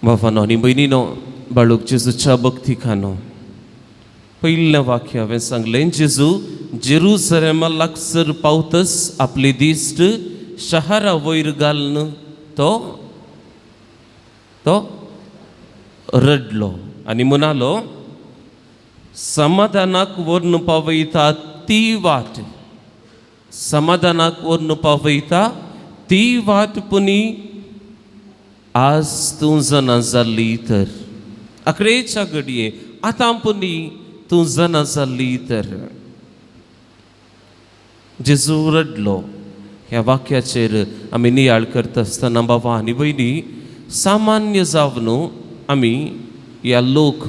बाबानो आनी भयणीनो, बाळूक जेजूच्या भक्तिकानो, पयलें वाक्य हांवें सांगलें, जेजू जेरुसलेमा लागसर पावतच आपली दिश्ट शहरा वयर घालून तो तो रडलो आनी म्हणालो, समाधानाक व्हरून पावयता ती वाट, समाधानाक व्हरून पावयता ती वाट पुनी आज तूं जाणा जाल्ली तर, आकडेच्या घडये आतां पुनी तूं जाणा जाल्ली तर. जेजू रडलो ह्या वाक्याचेर आमी नियाळ करता आसतना बाबा आनी भयणी, सामान्य जावन आमी ह्या लोक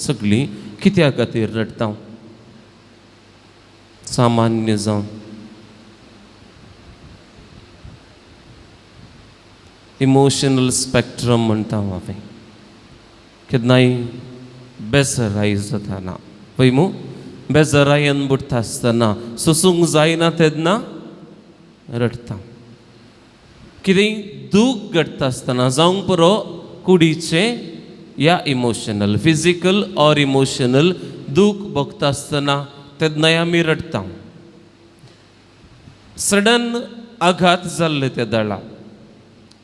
सगळीं कित्या खातीर रडटा? सामान्य जावन इमोशनल स्पेक्ट्रम म्हणटा हांवें, केन्नाय बेजराय जाताना पळय मू, बेजरायन बुडटा आसतना सोसूंक जायना तेन्ना रडटा. कितेंय दूख घडटा आसतना जावंक पुरो कुडीचें या इमोशनल, फिजिकल ऑर इमोशनल दूख भोगता आसतना तेन्नाय आमी रडटा. सडन आघात जाल्ले त्या दळा,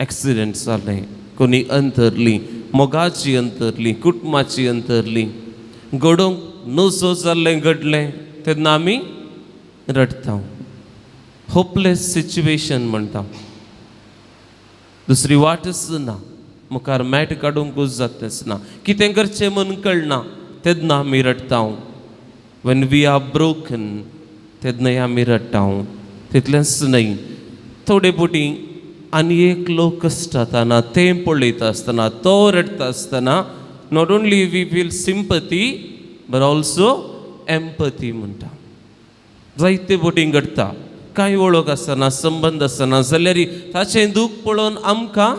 एक्सिडंट जालें, कोणी अंतरली, मोगाची अंतरली, कुटुंबाची अंतरली, घडोवंक नजो जाल्लें घडलें तेन्ना आमी रडटा. होपलेस सिच्युएशन म्हणटा, दुसरी वाटच ना, मुखार मॅट काडूंकूच जातच ना, कितें करचें म्हूण कळना तेन्ना आमी रडटा. When we are broken तेन्नाय आमी रडटा. तितलेंच न्हय, थोडे फावटी आनी एक लोक कश्टातना तें पळयता आसतना, तो रडटा आसतना, not only we feel sympathy but also empathy म्हणटा. जायते फावटी घडटा, कांय वळख आसना, संबंद आसना जाल्यार ताचें दूख पळोवन आमकां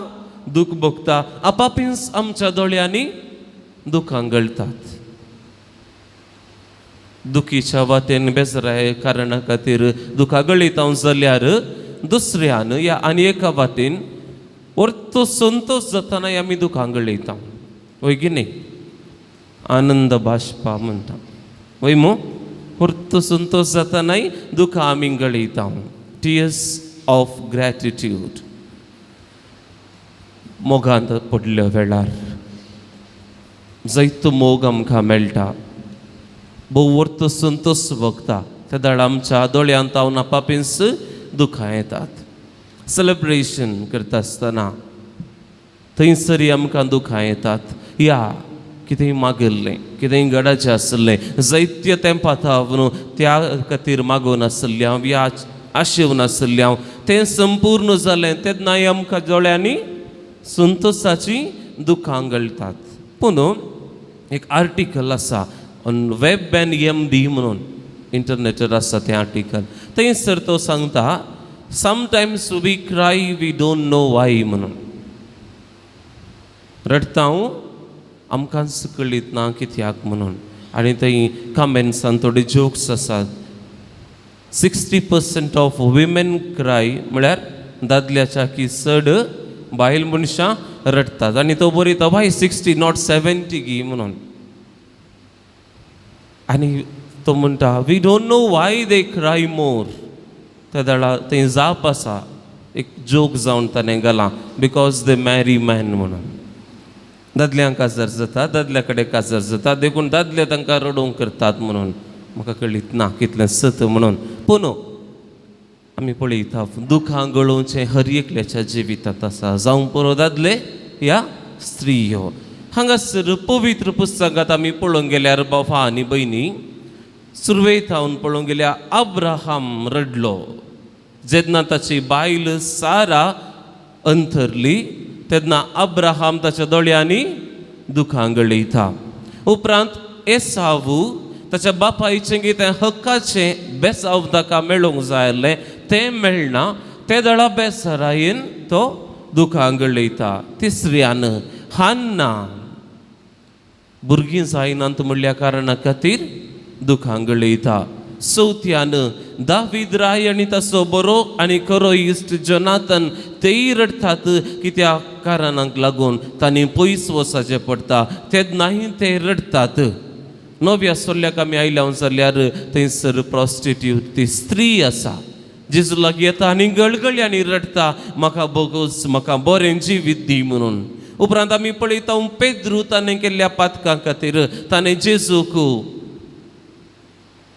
दूख भोगता, आपापींच आमच्या दोळ्यांनी दुखां गळटात. दुखीच्या वाटेन बेजराय कारणा खातीर दुखां गळयता जाल्यार दुसऱ्यान या आनी एका वाटेन वर्तो संतोश जाताना आमी दुखां गळयता, वय की न्ही? आनंद बाष्पा म्हणटा, वय मू? वर्तो संतोश जातानाय दुखां आमी गळयता. टियर्स ऑफ ग्रॅटिट्यूड, मोगांत पडल्या वेळार जायतो मोग आमकां मेळटा, भोव वर्तो संतोश भोगता, तेदळ आमच्या दोळ्यांत हांव आपापींच दुखां येतात. सेलेब्रेशन करता आसतना थंयसरी आमकां दुखां येतात. या कितेंय मागिल्लें, कितेंय गडाचें आसलें, जायत्या तेंपा न्हू त्या खातीर मागून आसलें हांव या आशेवन आसलें हांव, तें संपूर्ण जालें तेन्नाय आमकां दोळ्यांनी संतोशाचीं दुखां गळटात. पूण एक आर्टिकल आसा on web and M D म्हणून इंटरनेटार आसा तें आर्टिकल, थंयसर तो सांगता, sometimes we cry we don't know why म्हणून. रडटा हांव आमकांच कळीत ना कित्याक म्हणून. आनी थंय कमेंट्सान थोडे जोक्स आसात. 60% ऑफ विमेन क्राय, म्हळ्यार दादल्याच्या की चड बायल मनशां रडटात. आनी तो बरयता, वाय 60 not 70 गी म्हणून. आनी तो म्हणटा, we don't know why they cry more. त्या दळा थंय जाप आसा, एक जोक जावन ताणें घाला, because they marry man म्हणून. दादल्यांक काजार जाता, दादल्या कडेन काजार जाता, देखून दादले तांकां रडोवंक करतात म्हणून. म्हाका कळीत ना कितलें सत म्हणून, पूण आमी पळयता दुखां गळोवचें हर एकल्याच्या जिवितांत आसा, जावं पुरो दादले या स्त्रियो. हांगासर पवित्र पुस्तकांत आमी पळोवंक गेल्यार बाबा आनी भयणी, सुरवेक थावन पळोवंक गेल्यार अब्राहम रडलो जेन्ना ताची बायल सारा अंथरली, तेन्ना अब्राहम ताच्या दोळ्यांनी दुखां गळयता. उपरांत एसावू ताच्या बापायचें कितें हक्काचें बेसाव ताका मेळोवंक जाय आसलें तें मेळना, ते दळा बेसरायेन तो दुखां गळयता. तिसऱ्यान हान्ना भुरगीं जायनात म्हणल्या कारणा खातीर दुखां गळयता. चवथ्यान दावीद राय आनी ताचो बरो आनी खरो इश्ट जोनाथन तेय रडटात कित्या कारणांक लागून तांणी पयस वचचें पडटा तेन्नाय ते रडटात. नव्या सोल्ल्याक आमी आयल्या जाल्यार थंयसर प्रोस्टिट्यूट ती स्त्री आसा, जेजू लागीं येता आनी गळगळ्यांनी रडटा, म्हाका बोगोस, म्हाका बरें जिवीत दी म्हणून. उपरांत आमी पळयता पेद्रू ताणें केल्ल्या पातकां खातीर ताणें जेजूक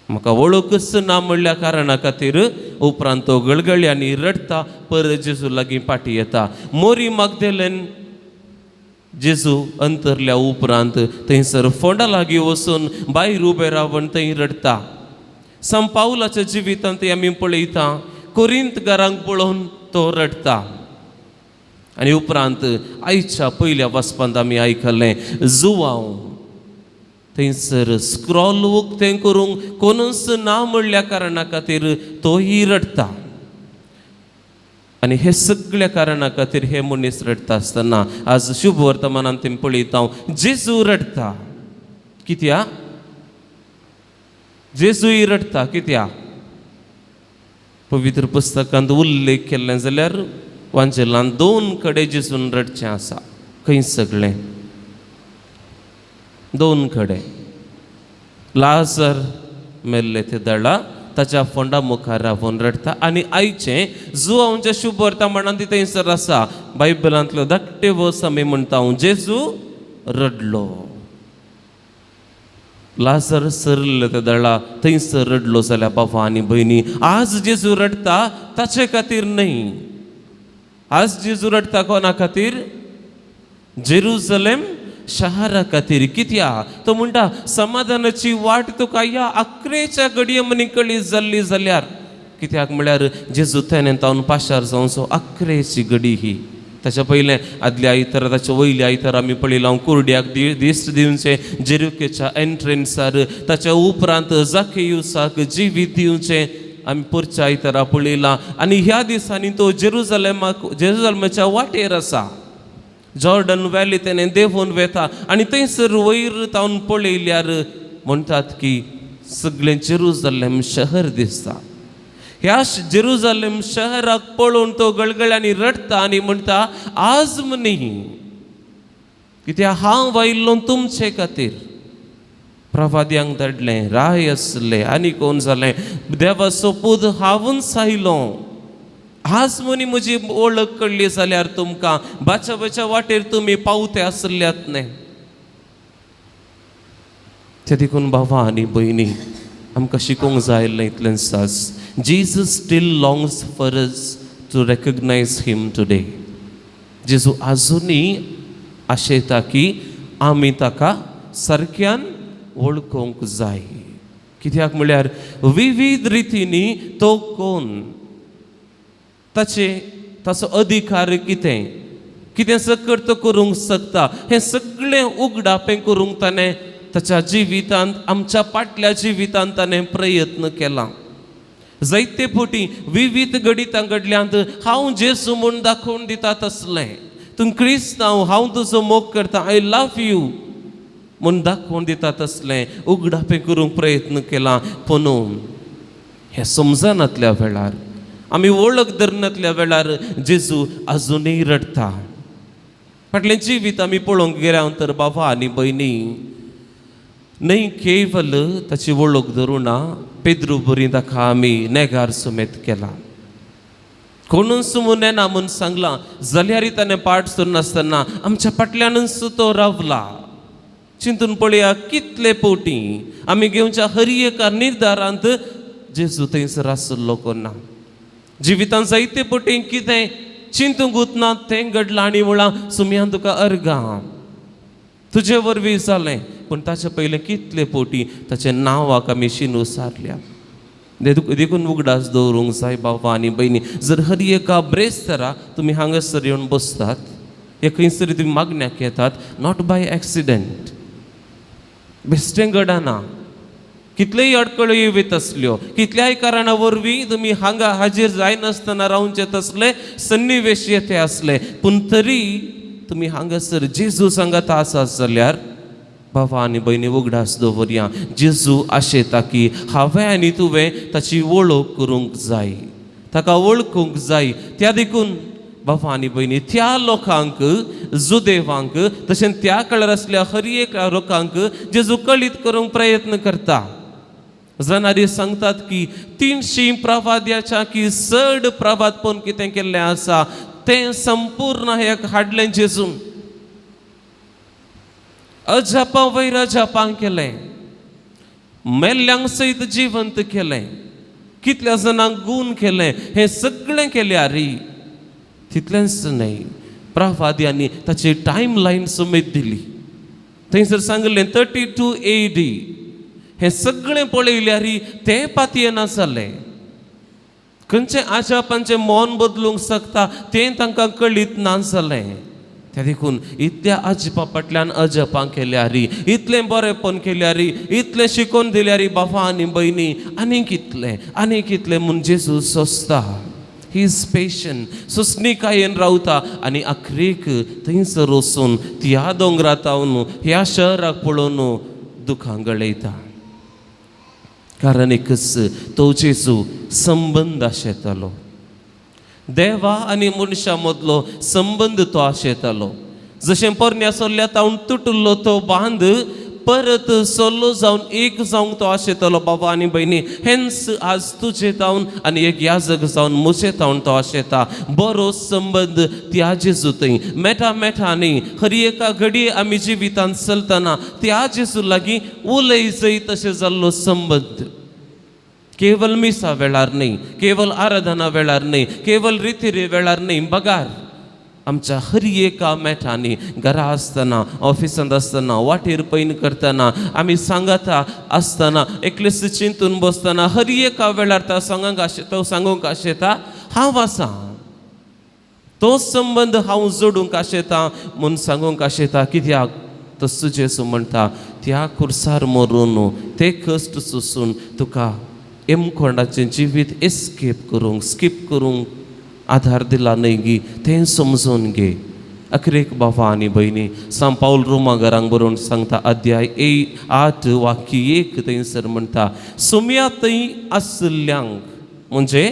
म्हाका वळखच ना म्हणल्या कारणा खातीर उपरांत तो गळगळ्यांनी रडटा, परत जेजू लागीं फाटी येता. मोरी मागदेलेन जेजू अंतरल्या उपरांत थंयसर फोंडा लागीं वचून भायर उबें रावन थंय रडटा. संत पावलाच्या जिवितांत आमी पळयता कोरिंतकारांक पळोवन तो रडटा. आनी उपरांत आयच्या पयल्या वाचपांत आमी आयकलें जुवांव थंयसर स्क्रॉल उक्तें करूंक कोणूच ना म्हणल्या कारणा खातीर तोय रडटा. आनी हे सगळ्या कारणा खातीर हे मनीस रडटा आसतना आज शुभ वर्तमानान तें पळयता जेजू रडटा. कित्याक जेजूय रडटा? कित्याक? पवित्र पुस्तकांत उल्लेख केल्लें जाल्यार वांजेलान 2 कडेन जेजून रडचें आसा. खंय सगळें 2 कडेन. लाजर मेल्ले ते दळा ताच्या फोंडा मुखार रावन रडटा आनी आयचें जुवांवचें शुभ वर्तमानान ती थंयसर आसा. बायबलांतलो धाकटे वर्स आमी म्हणटा जेजू रडलो. लाजर सरले ते दळा थंयसर रडलो जाल्यार बाबा आनी भयणी आज जेजू रडटा ताचे खातीर न्हय. आज जेजू रडटा कोणा खातीर? जेरुजलेम शहरा खातीर. कित्याक? तो म्हणटा समाधानाची वाट तुका ह्या आकरेच्या घडये मनी कळी जाल्ली जाल्यार. कित्याक म्हळ्यार जेजू तेणें तावन पाशार जावचो आकरेची घडी ही. ताच्या पयलें आदल्या आयतारा ताच्या वयल्या आयतारा आमी पळयलां कुर्ड्याक दिश्ट दिवचें जेरुकेच्या एंट्रन्सार. ताच्या उपरांत जाकेयुसाक जिवीत दिवचें आमी पोरच्या आयतारा पळयलां. आनी ह्या दिसांनी तो जेरुजलेमाक जेरुजलेमाच्या वाटेर आसा. जॉर्डन व्हॅली तेणें देंवोन वेता आनी थंयसर वयर तावन पळयल्यार म्हणटात की सगळें जेरुजलेम शहर दिसता. ह्या जेरुजलेम शहराक पळोवन तो गळगळ्यांनी रडटा आनी म्हणटा आज मनी कित्याक हांव आयिल्लो तुमचे खातीर. प्रवाद्यांक धाडलें, राय आसले आनी कोण जालें, देवाचो पूत हांवूच आयलो. आज मनी म्हजी वळख कळ्ळी जाल्यार तुमकां बाच्या बाच्या वाटेर तुमी पावते आसल्यात न्ही. ते देखून बाबा आनी भयणी आमकां शिकोवंक जाय इतलें सास. Jesus still longs for us to recognize him today. जेजू आजुनूय आशेता की आमी ताका सारक्यान वळखूंक जाय. कित्याक म्हळ्यार विविध रितींनी तो कोण, ताचे ताचो अधिकार कितें, कितें सकट तो करूंक शकता हें सगळें उगडापें करूंक ताणें ताच्या जिवितांत आमच्या फाटल्या जिवितांत ताणें प्रयत्न केला. जायते फावटी विविध घडितां घडल्यांत हांव जेजू म्हूण दाखोवन दिता तसलें तूं क्रिस्तांव, हांव तुजो मोग करता, I love you म्हूण दाखोवन दिता तसलें उगडापें करूंक प्रयत्न केला. पूण हें समजनातल्या वेळार आमी वळख धरनातल्या वेळार जेजू आजुनूय रडटा. फाटलें जिवीत आमी पळोवंक गेल्या तर बाबा आनी भयणी न्हय केवल ताची वळख धरूं ना, पेद्रू बरी ताका आमी नेगार समेत केला. कोणूच म्हूण येना म्हूण सांगलां जाल्यारय ताणें पाट सोडनासतना आमच्या फाटल्यानूच तो रावला. चिंतून पळया कितले फावटी आमी घेवच्या हर एका निर्धारांत जेजू थंयसर आसलो कोणा. जिवितांत जायते फावटी कितें चिंतूंक ना तें घडलां आनी म्हळां सुमयान तुका अर्गां तुजे वरवीं जालें. पूण ताचे पयलें कितले फावटी ताच्या नांवाक आमी शिनू सारल्या. देखून उगडास दवरूंक जाय बाबा आनी भयणी, जर हर एका ब्रेस्तारा तुमी हांगासर येवन बसतात या खंयसर तुमी मागण्याक येतात, not by accident, बेश्टें घडना. कितलेय अडकळ्यो येत आसल्यो, कितल्याय कारणा वरवीं तुमी हांगा हाजीर जायनासतना रावचे तसले सन्निवेश येते आसले, पूण तरी तुमी हांगासर जेजू सांगात आसा जाल्यार बाबा आनी भयणी उगडास दवरया जेजू आशेता की हांवें आनी तुवें ताची वळख करूंक जाय, ताका वळखूंक जाय. त्या देखून बाबा आनी भयणी, त्या लोकांक, जुदेवांक, तशें त्या काळार आसल्या हर एक लोकांक जेजू कळीत करूंक प्रयत्न करता. जाणारी सांगतात की 300 प्रवाद्याच्या की चड प्रवादपण कितें केल्लें आसा तें संपूर्ण हें हाडलें जेजून. अजापां वयर अजापां केलें, मेल्ल्यांक सयत जिवंत केलें, कितल्या जाणांक गूण केलें, हें सगळें केल्यार तितलेंच न्हय, प्रवाद्यांनी ताची टायम लायन समेत दिली. थंयसर सांगलें 32 AD. हें सगळें पळयल्यार तें पातयेना जालें. खंयचें आजापांचें मन बदलूंक शकता तें तांकां कळीत ना जालें. त्या देखून इतल्या अजपा फाटल्यान अजपां केल्यार, इतलें बरेंपण केल्यार, इतलें शिकोवन दिल्यार बाबा आनी भयणी, आनीक कितलें आनीक कितलें म्हूण जेजू सोंसता. He is patient, सोंसणीकायेन रावता आनी अखरेक थंयसर वचून त्या दोंगरा तावन ह्या शहराक पळोवन दुखां गळयता. कारण एकच, तो जेजू संबंद आशेतालो, देवा आनी मनशा मदलो संबंद तो आशेतालो. जशें पोरण्या सोल्ल्या तावन तुटुल्लो तो बांद परत सोल्लो जावन एक जावंक तो आशेतालो. बाबा आनी भयणी, हेंच आज तुजे तावन आनी एक याजक जावन म्हजे तावन तो आशेता. बरो संबंद त्या जेजू थंय मेटा मेटांनी हर एका घडये आमी जिवितांत चलतना त्या जेजू लागीं उलय जय तशें जाल्लो संबंद. केवल मिसा वेळार न्हय, केवल आराधना वेळार न्हय, केवल रितिरे वेळार न्हय, बगार आमच्या हर एका मेटांनी, घरा आसतना, ऑफिसांत आसतना, वाटेर पैन करतना, आमी सांगाता आसतना, एकलेच चिंतून बसतना, हर एका वेळार तो सांगूंक आशे तो सांगूंक आशेता हांव आसा, तो संबंद हांव जोडूंक आशेता म्हूण सांगूंक आशेता. कित्याक तसो जेजू म्हणटा त्या खुर्सार मरून ते कश्ट सोसून तुका एमकोंडाचें जिवीत एस्केप करूंक, स्कीप करूंक आधार दिला न्हय गी, तें समजून घे. अखरेक बाबा आनी भयणी, सांत पावल रोमा घरांक बरोवन सांगता अध्याय 8 वाक्य 1 थंयसर म्हणटा, सुम्या थंय आशिल्ल्यांक, म्हणजे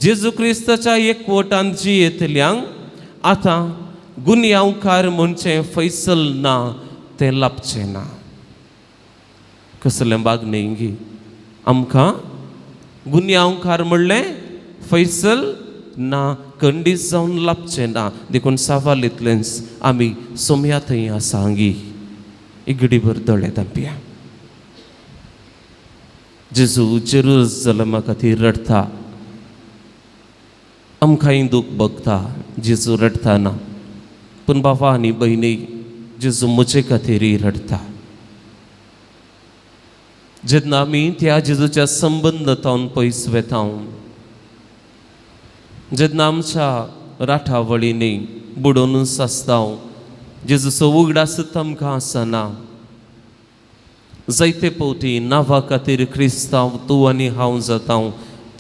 जेजू क्रिस्ताच्या एकवटान जियेतल्यांक आतां गुन्यांवकार म्हणचें फैसल ना, तें लाबचें ना. कसलें बाग न्हय गी, आमकां गुन्यांवकार म्हणलें फैसल ना, खंडीत जावन लाबचें ना. देखून सवाल इतलेंच, आमी सोम्या थंय आसा गी. इगडीभर दोळे धांपया. जेजू जेरुजलमा खातीर रडटा, आमकांय दूख भोगता जेजू रडटाना. पूण बाबा आनी भयणी, जेजू म्हजे खातीरय रडटा. जेन्ना आमी त्या जेजूच्या संबंदांत पयस वेता, जेन्ना आमच्या राठावळींनी बुडोवनूच आसता, जेजूचो उगडास आमकां आसना. जायते फावटी नांवा खातीर क्रिस्तांव तूं आनी हांव जाता,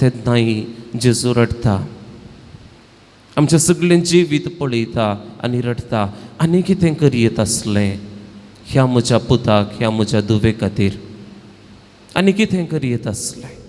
तेन्नाय जेजू रडटा. आमचें सगळें जिवीत पळयता आनी रडटा. आनी कितें करयेत आसलें ह्या म्हज्या पुताक, ह्या म्हज्या धुवे खातीर, आनी कितें करयेत आसलें.